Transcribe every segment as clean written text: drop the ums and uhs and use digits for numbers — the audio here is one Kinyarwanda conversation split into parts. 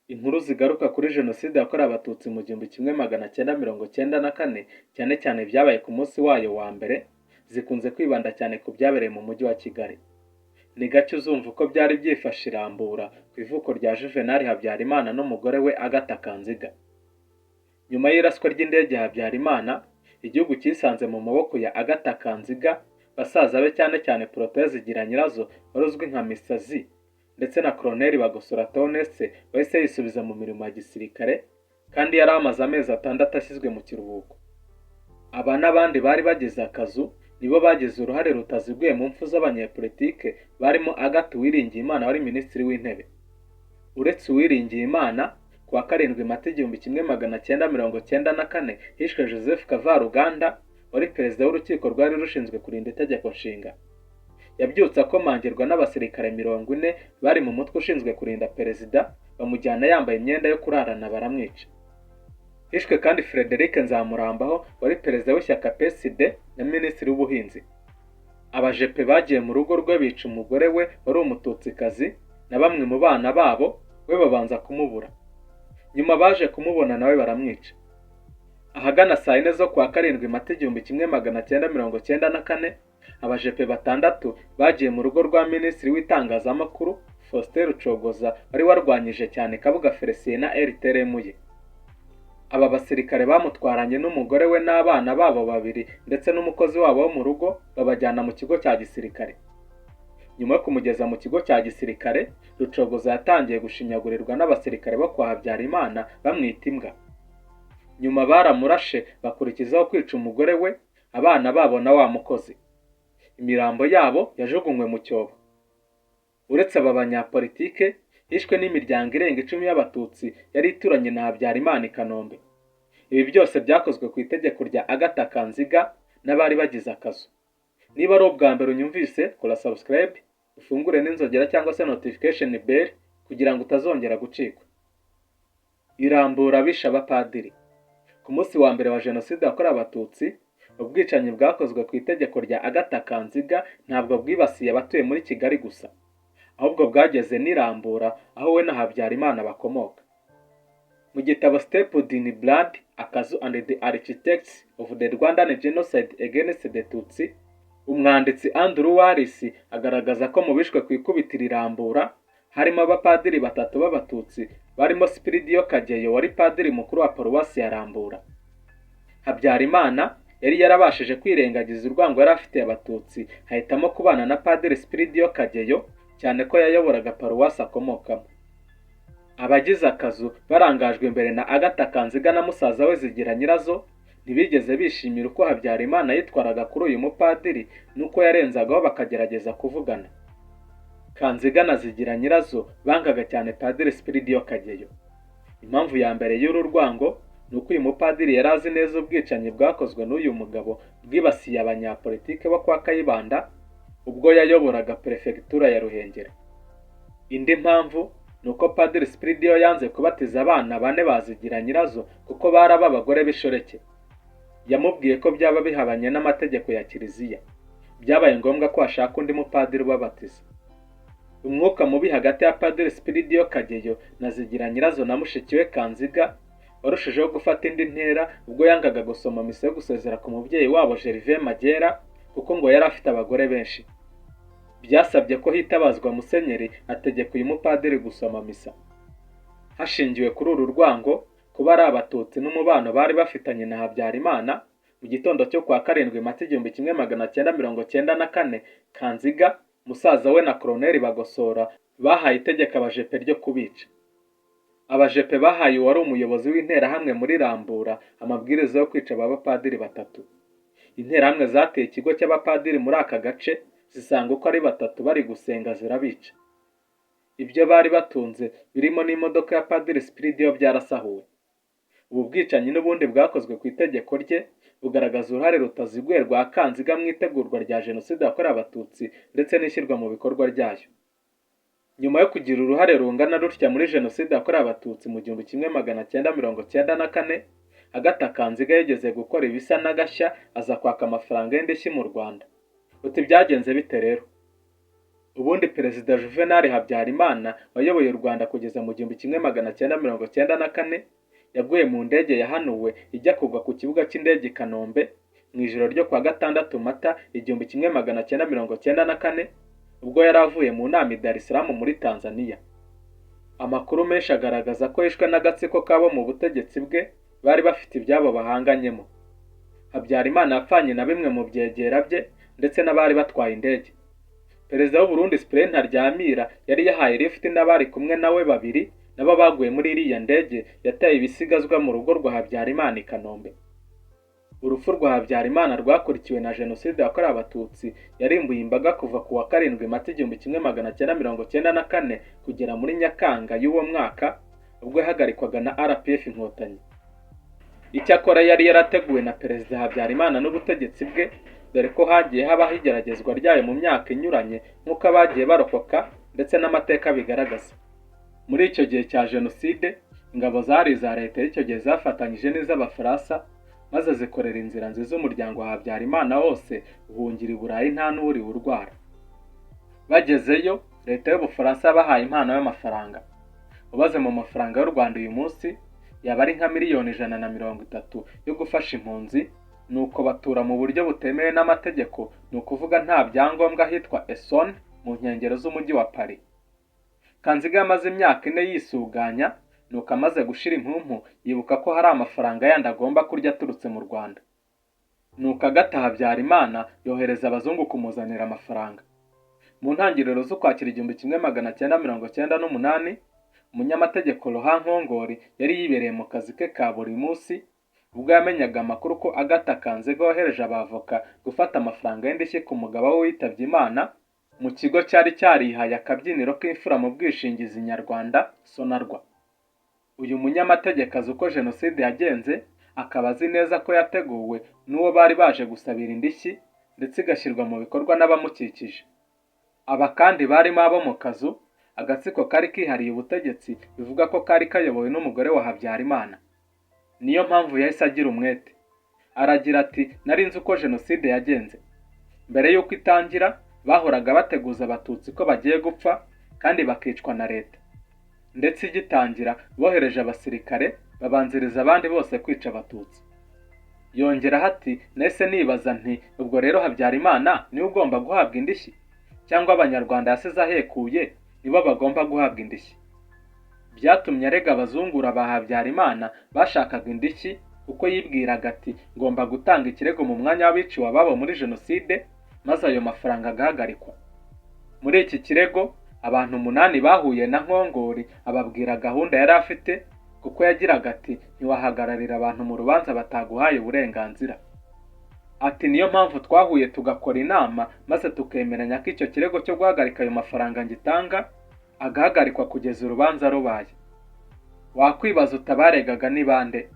Inkuru zigaruka kuri Jenoside yakorewe Abatutsi mu 1994, cyane cyane ibyabaye ku munsi wayo wa mbere, zikunze kwibanda cyane ku byabereye mu mujyi wa Kigali. Ni gake uzumva uko byari byifashe i Rambura ku ivuko rya Juvenal Habyarimana n'umugore we Agatha Kanziga. Nyuma y'iraswa ry'indege ya Habyarimana, igihugu cyisanze mu maboko ya Agatha Kanziga, basaza be cyane cyane Protais Zigiranyirazo wari uzwi nka Mr Z, ndetse na Colonel Bagosora Theoneste wahise yisubiza mu mirimo ya gisirikare kandi yari amaze amezi 6 ashyizwe mu kiruhuko. Aba n'abandi bari bagize akazu nibo bagize uruhare rutaziguye mu mpfu z'abanyepolitike barimo Agathe Uwiringiyimana wari Minisitiri w'Intebe. Uretse Uwiringiyimana, ku wa 7 Mata 1994 hishwe Joseph Kavaruganda wari perezida w'urukiko rwari rushinzwe kurinda itegeko nshinga. Yabyutse akomangirwa n'abasirikare 40 bari mu mutwe ushinzwe kurinda perezida, bamujyana yambaye imyenda yo kurarana baramwica. Hishwe kandi Frederic Nzamurambaho wari perezida w'ishyaka PSD na minisitiri w'ubuhinzi. Abajepe bagiye mu rugo rwe bica umugore we wari umututsikazi na bamwe mu bana babo, we babanza kumubura. Nyuma baje kumubona nawe baramwica. Ahagana saa yine zo kuwa 7 Mata 1994, abajepe 6 bagiye mu rugo rwa minisitiri w'itangazamakuru Faustin Rucogoza wari warwanyije cyane Kabuga Felicien na RTLM ye. Aba basirikare bamutwaranye n'umugore we n'abana babo babiri ndetse n'umukozi wabo wo mu rugo, babajyana mu kigo cya gisirikare. Nyuma yo kumugeza mu kigo cya gisirikare, Rucogoza yatangiye gushinyagurirwa n'abasirikare bo kwa Habyarimana bamwita imbwa. Nyuma baramurashe bakurikizaho kwica umugore we, abana babo na wa mukozi. Imirambo yabo yajugunywe mu cyobo. Uretse aba banyapolitike, hishwe n'imiryango irenga 10 y'Abatutsi yari ituranye na Habyarimana i Kanombe. Ibi byose byakozwe ku itegeko rya Agatha Kanziga n'abari bagize akazu. Niba ari ubwa mbere unyumvise, kora subscribe, ufungure n'inzogera cyangwa se notification bell kugira ngo utazongera gucikwa. Irambura bishe abapadiri. Ku munsi wa mbere wa Jenoside yakorewe Abatutsi, ubwicanyi bwakozwe ku itegeko rya Agatha Kanziga ntabwo bwibasiye abatuye muri Kigali gusa, ahubwo bwageze n'Irambura aho we na Habyarimana bakomoka. Mu gitabo Steeped in Blood, Akazu and the Architects of the Rwandan Genocide Against the Tutsi, umwanditsi Andrew Wallis agaragaza ko mu bishwe ku ikubitiro Irambura harimo abapadiri batatu b'Abatutsi barimo Spiridiyo Kageyo wari padiri mukuru wa paruwasi ya Rambura. Habyarimana yari yarabashije kwirengagiza urwango yari afitiye Abatutsi, ahitamo kubana na Padiri Spiridiyo Kageyo, cyane ko yayoboraga paruwasi akomokamo. Abagize akazu barangajwe imbere na Agatha Kanziga na musaza we Zigiranyirazo ntibigeze bishimira uko Habyarimana yitwaraga kuri uyu mupadiri n'uko yarenzagaho bakagerageza kuvugana. Kanziga na Zigiranyirazo bangaga cyane Padiri Spiridiyo Kageyo. Impamvu ya mbere y'uru rwango ni uko uyu mupadiri yari azi neza ubwicanyi bwakozwe n'uyu mugabo bwibasiye abanyapolitike bo kwa Kayibanda ubwo yayoboraga perefegitura ya Ruhengeri. Indi mpamvu ni uko Padiri Spiridiyo yanze kubatiza abana bane ba Zigiranyirazo kuko bari ab'abagore b'inshoreke. Yamubwiye ko byaba bihabanye n'amategeko ya Kiliziya. Byabaye ngombwa ko hashaka undi mupadiri ubabatiza. Umwuka mubi hagati ya Padiri Spiridiyo Kageyo na Zigiranyirazo na mushiki we Kanziga warushijeho gufata indi ntera ubwo yangaga gusoma misa yo gusezera ku mubyeyi wabo Gervais Magera, kuko ngo yari afite abagore benshi. Byasabye ko hitabazwa musenyeri ategeka uyu mupadiri gusoma misa. Hashingiwe kuri uru rwango, kuba ari Abatutsi n'umubano bari bafitanye na Habyarimana, mu gitondo cyo kuwa 7 Mata 1994, Kanziga, musaza we na Colonel Bagosora bahaye itegeko abajepe ryo kubica. Abajepe bahaye uwari umuyobozi w'interahamwe muri Rambura amabwiriza yo kwica aba bapadiri batatu. Interahamwe zateye ikigo cy'abapadiri muri aka gace, zisanga uko ari batatu bari gusenga, zirabica. Ibyo bari batunze birimo n'imodoka ya Padiri Spiridiyo byarasahuwe. Ubu bwicanyi n'ubundi bwakozwe ku itegeko rye bugaragaza uruhare rutaziguye rwa Kanziga mu itegurwa rya Jenoside yakorewe Abatutsi ndetse n'ishyirwa mu bikorwa ryayo. Nyuma yo kugira uruhare rungana rutya muri Jenoside yakorewe Abatutsi mu 1994, Agatha Kanziga yigeze gukora ibisa n'agashya aza kwaka amafaranga y'indishyi mu Rwanda. Uti byagenze bite rero? Ubundi Perezida Juvenal Habyarimana wayoboye u Rwanda kugeza mu 1994, yaguye mu ndege yahanuwe ijya kugwa ku kibuga cy'indege i Kanombe mu ijoro ryo kuwa gatandatu Mata 1994, ubwo yari avuye mu nama i Dar es Salaam muri Tanzania. Amakuru menshi agaragaza ko yishwe n'agatsiko k'abo mu butegetsi bwe bari bafite ibyabo bahanganyemo. Habyarimana yapfanye na bimwe mu byegera bye ndetse n'abari batwaye indege. Perezida w'u Burundi Cyprien Ntaryamira yari yahaye lift n'abari kumwe nawe babiri nabo baguye muri iriya ndege yataye ibisigazwa mu rugo rwa Habyarimana i Kanombe. Urupfu rwa Habyarimana rwakurikiwe na Jenoside yakorewe Abatutsi yarimbuye imbaga kuva ku wa 7 Mata 1994 kugera muri Nyakanga y'uwo mwaka, ubwo yahagarikwaga na RPF Inkotanyi. Icyakora yari yarateguwe na Perezida Habyarimana n'ubutegetsi bwe, dore ko hagiye habaho igeragezwa ryayo mu myaka inyuranye nk'uko abagiye barokoka ndetse n'amateka bigaragaza. Muri icyo gihe cya Jenoside, ingabo zari iza leta y'icyo gihe zafatanyije n'iz'Abafaransa maze zikorera inzira nziza umuryango wa Habyarimana wose uhungira i Burayi nta n'uwuriwe urwara. Bagezeyo, leta y'Ubufaransa yabahaye impano y'amafaranga. Ubaze mu mafaranga y'u Rwanda uyu munsi, yaba ari nka miliyoni 130 yo gufasha impunzi, nuko batura mu buryo butemewe n'amategeko, ni ukuvuga nta byangombwa, ahitwa Essonne mu nkengero z'umujyi wa Paris. Kanziga yamaze imyaka 4 yisuganya, nuko amaze gushira impumpu yibuka ko hari amafaranga yandi agomba kurya aturutse mu Rwanda. Nuko agata Habyarimana yohereza abazungu kumuzanira amafaranga. Mu ntangiriro z'Ukwakira 1998, umunyamategeko Laurent Nkongori yari yibereye mu kazi ke ka buri munsi, ubwo yamenyaga amakuru ko Agatha Kanziga wohereje abavoka gufata amafaranga y'indishyi ku mugabo we witabye Imana, mu kigo cyari cyarihaye akabyiniro k'imfura mu bwishingizi nyarwanda Sonarwa. Uyu munyamategeko azi uko Jenoside yagenze, akaba azi neza ko yateguwe n'uwo bari baje gusabira indishyi, ndetse igashyirwa mu bikorwa n'abamukikije. Aba kandi barimo abo mu kazu, agatsiko kari kihariye ubutegetsi, bivuga ko kari kayobowe n'umugore wa Habyarimana. Niyo mpamvu yahise agira umwete. Aragira ati: "Nari nzi uko Jenoside yagenze. Mbere y'uko itangira, bahoraga bateguza Abatutsi ko bagiye gupfa kandi bakicwa na leta. Ndetse igitangira bohereje abasirikare babanziriza abandi bose kwica Abatutsi." Yongeraho ati: "Nahise nibaza nti ubwo rero Habyarimana niwe ugomba guhabwa indishyi, cyangwa Abanyarwanda yasize ahekuye nibo bagomba guhabwa indishyi?" Byatumye arega abazungura ba Habyarimana bashakaga indishyi, kuko yibwiraga ati: "Ngomba gutanga ikirego mu mwanya w'abiciwe ababo muri Jenoside, maze ayo mafaranga agahagarikwa." Muri iki kirego, abantu 8 bahuye na Nkongori ababwira gahunda yari afite, kuko yagiraga ati: "Ntiwahagararira abantu mu rubanza bataguhaye uburenganzira." Ati: "Niyo mpamvu twahuye tugakora inama, maze tukemeranya ko icyo kirego cyo guhagarika ayo mafaranga ngitanga, agahagarikwa kugeza urubanza rubaye." Wakwibaza utabaregaga ni bande?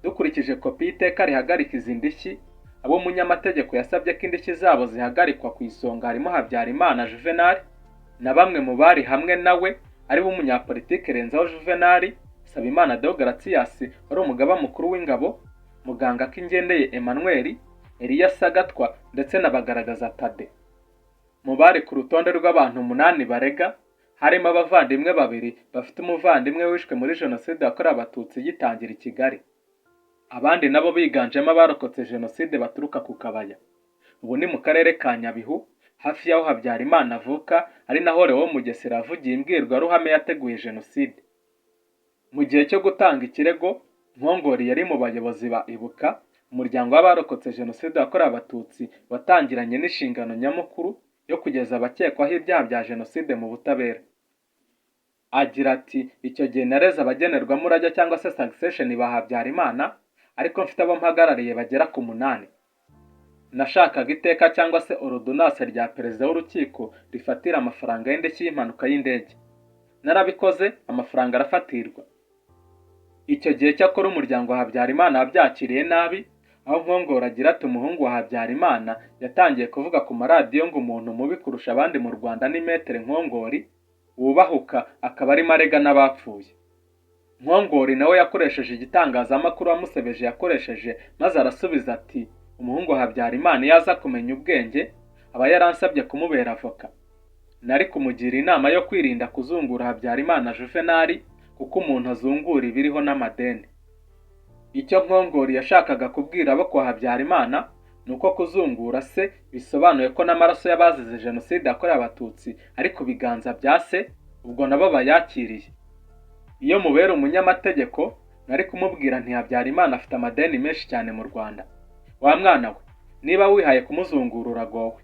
Dukurikije kopi y'iteka rihagarika izi ndishyi, abo umunyamategeko yasabye ko indishyi zabo zihagarikwa, ku isonga harimo Habyarimana Juvenal na bamwe mu bari hamwe nawe, aribo umunyapolitike Renzaho Juvenal, Nsabimana Deogratias wari umugaba mukuru w'ingabo, muganga Akingendeye Emmanuel, Elias Sagatwa ndetse na Bagaragaza Tade. Mu bari ku rutonde rw'abantu 8 barega, harimo abavandimwe babiri bafite umuvandimwe wishwe muri Jenoside yakorewe Abatutsi igitangira i Kigali. Abandi nabo biganjemo abarokotse Jenoside baturuka ku Kabaya. Ubu ni mu karere ka Nyabihu, hafi y'aho Habyarimana avuka, ari naho Leon Mugesera yavugiye imbwirwaruhame yateguye Jenoside. Mu gihe cyo gutanga ikirego, Nkongori yari mu bayobozi ba Ibuka, umuryango w'abarokotse Jenoside yakorewe Abatutsi watangiranye n'inshingano nyamukuru yo kugeza abakekwaho ibyaha bya Jenoside mu butabera. Agira ati: "Icyo gihe nareze abagenerwamurage cyangwa se succession ba Habyarimana, ariko mfite abo mpagarariye bagera ku 8. Nashakaga iteka cyangwa se ordonnance rya perezida w'urukiko rifatira amafaranga y'indishyi y'impanuka y'indege. Narabikoze, amafaranga arafatirwa." Icyo gihe cyakora umuryango wa Habyarimana wabyakiriye nabi, aho Nkongoro agira ati: "Umuhungu wa Habyarimana yatangiye kuvuga ku maradiyo ngo umuntu mubi kurusha abandi mu Rwanda ni Maître Nkongori, wubahuka akaba arimo arega n'abapfuye." Nkongori nawe yakoresheje igitangazamakuru wamusebeje yakoresheje, maze arasubiza ati: "Umuhungu wa Habyarimana iyo aza kumenya ubwenge aba yaransabye kumubera avoka." Nari kumugira inama yo kwirinda kuzungura Habyarimana Juvenal, kuko umuntu azungura ibiriho n'amadeni. Icyo Nkongori yashakaga kubwira abo kwa Habyarimana ni uko kuzungura se bisobanuye ko n'amaraso y'abazize Jenoside yakorewe Abatutsi ari ku biganza bya se, ubwo nabo bayakiriye. Iyo mubera umunyamategeko, nari kumubwira nti: "Habyarimana afite amadeni menshi cyane mu Rwanda. Wa mwana we, niba wihaye kumuzungura uragowe."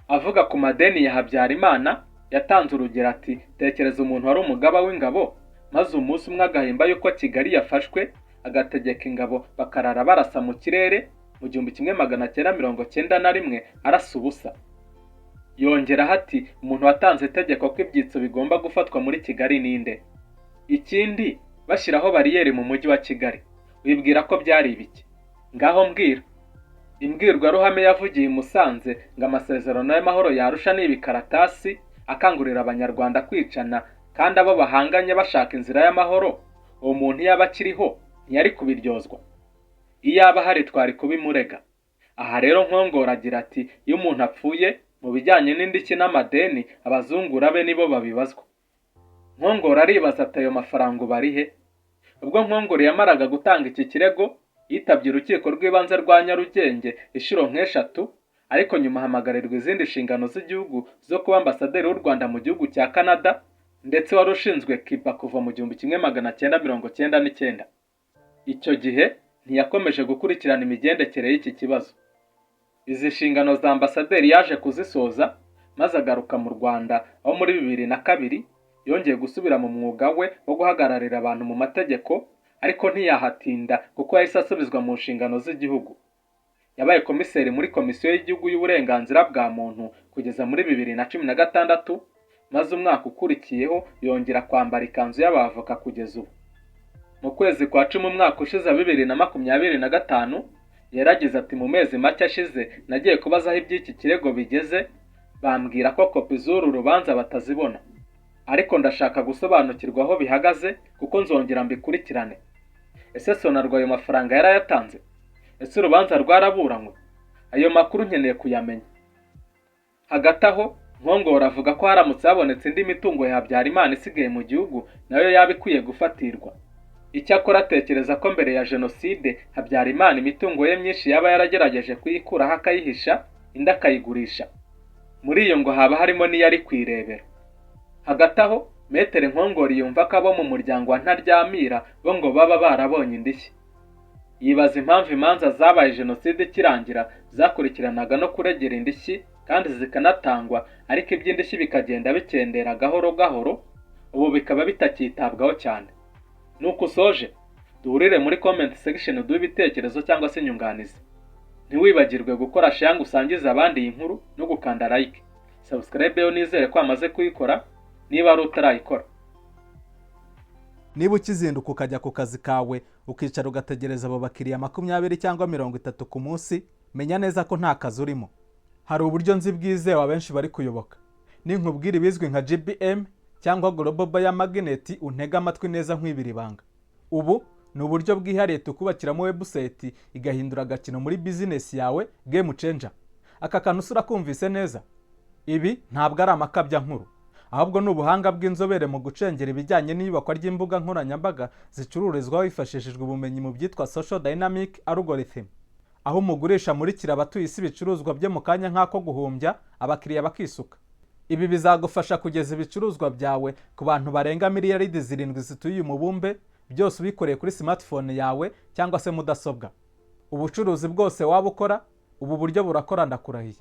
Avuga ku madeni ya Habyarimana, yatanze urugero ati: "Tekereza umuntu wari umugaba w'ingabo, maze umunsi umwe agahimba yuko Kigali yafashwe, agategeka ingabo bakarara barasa mu kirere mu 1991, arasa ubusa." Yongeraho ati: "Umuntu watanze itegeko ko ibyitso bigomba gufatwa muri Kigali ninde? Ikindi, bashyiraho bariyeri mu mujyi wa Kigali, wibwira ko byari ibiki? Ngaho mbwira." Imbwirwaruhame yavugiye i Musanze ngo amasezerano y'amahoro yarusha ni ibikaratasi, akangurira Abanyarwanda kwicana kandi abo bahanganye bashaka inzira y'amahoro, uwo muntu iyo aba akiriho ntiyari kubiryozwa? Iyaba ahari twari kubimurega. Aha rero Nkongoro agira ati: "Iyo umuntu apfuye, mu bijyanye n'indishyi n'amadeni, abazungura be nibo babibazwa." Nkongoro aribaza ati: "Ayo mafaranga ubu ari he?" Ubwo Nkongoro yamaraga gutanga iki kirego, yitabye Urukiko rw'Ibanze rwa Nyarugenge inshuro nk'eshatu, ariko nyuma ahamagarirwa izindi nshingano z'igihugu zo kuba ambasaderi w'u Rwanda mu gihugu cya Canada, ndetse wari ushinzwe Cuba kuva mu 1999. Icyo gihe ntiyakomeje gukurikirana imigendekere y'iki kibazo. Izi nshingano za ambasaderi yaje kuzisoza, maze agaruka mu Rwanda, aho muri 2002 yongeye gusubira mu mwuga we wo guhagararira abantu mu mategeko, ariko ntiyahatinda kuko yahise asubizwa mu nshingano z'igihugu. Yabaye komiseri muri Komisiyo y'Igihugu y'Uburenganzira bwa Muntu kugeza muri 2016, maze umwaka ukurikiyeho yongera kwambara ikanzu y'abavoka kugeza ubu. Mu kwezi kwa 10 umwaka ushize wa 2025, yaragize ati: "Mu mezi make ashize nagiye kubaza aho iby'iki kirego bigeze, bambwira ko kopi z'uru rubanza batazibona, ariko ndashaka gusobanukirwa aho bihagaze kuko nzongera mbikurikirane. Ese Sonarwa ayo mafaranga yarayatanze? Ese urubanza rwaraburanywe? Ayo makuru nkeneye kuyamenya." Hagati aho, Nkongoro avuga ko haramutse habonetse indi mitungo ya Habyarimana isigaye mu gihugu, nayo yaba ikwiye gufatirwa. Icyakora atekereza ko mbere ya Jenoside Habyarimana imitungo ye myinshi yaba yaragerageje kuyikuraho akayihisha, indi akayigurisha. Muri iyo ngo haba harimo n'iyari ku Irebero. Hagati aho, Maître Nkongori yumva ko abo mu muryango wa Ntaryamira bo ngo baba barabonye indishyi. Yibaza impamvu imanza zabaye Jenoside ikirangira zakurikiranaga no kuregera indishyi kandi zikanatangwa, ariko iby'indishyi bikagenda bikendera gahoro gahoro, ubu bikaba bitakitabwaho cyane. Nuko usoje, duhurire muri comment section uduhe ibitekerezo cyangwa se inyunganizi. Ntiwibagirwe gukora share ngo usangize abandi iyi nkuru no gukanda like. Subscribe yo nizere ko wamaze kuyikora niba ari utarayikora. Niba ukizinduka ukajya ku kazi kawe, ukicara ugategereza abo bakiriya 20 cyangwa 30 ku munsi, menya neza ko nta kazi urimo. Hari uburyo nzi bwizewe abenshi bari kuyoboka. Ninkubwira ibizwi nka GBM cyangwa Global Buyer Magnet, untege amatwi neza nkwibira ibanga. Ubu ni uburyo bwihariye tukubakiramo website igahindura agakino muri bizinesi yawe, game changer. Aka kantu usura kumvise neza. Ibi ntabwo ari amakabya nkuru, ahubwo ni ubuhanga bw'inzobere mu gucengera ibijyanye n'iyubakwa ry'imbuga nkoranyambaga zicururizwaho hifashishijwe ubumenyi mu byitwa social dynamic algorithm, aho umugurisha amurikira abatuye isi ibicuruzwa bye mu kanya nk'ako guhumbya, abakiriya bakisuka. Ibi bizagufasha kugeza ibicuruzwa byawe ku bantu barenga miliyaridi 7 zituye uyu mubumbe, byose ubikoreye kuri smartphone yawe cyangwa se mudasobwa. Ubucuruzi bwose waba ukora, ubu buryo burakora, ndakurahiye.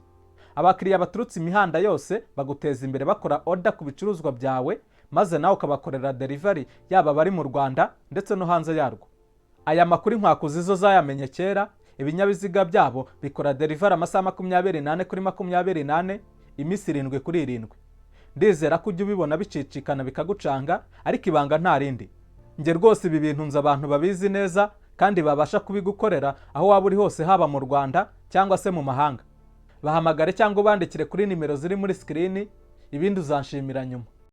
Abakiriya baturutse imihanda yose baguteza imbere bakora order ku bicuruzwa byawe, maze nawe ukabakorera delivery, yaba abari mu Rwanda ndetse no hanze yarwo. Aya makuru inkwakuzi zo zayamenye kera. Ibinyabiziga byabo bikora delivery amasaha 24 kuri 24, iminsi 7 kuri 7. Ndizera ko ujya ubibona bicicikana bikagucanga, ariko ibanga nta rindi. Njye rwose ibi bintu nzi abantu babizi neza kandi babasha kubigukorera aho waba uri hose, haba mu Rwanda cyangwa se mu mahanga. Bahamagare cyangwa ubandikire kuri nimero ziri muri screen, ibindi uzanshimira nyuma.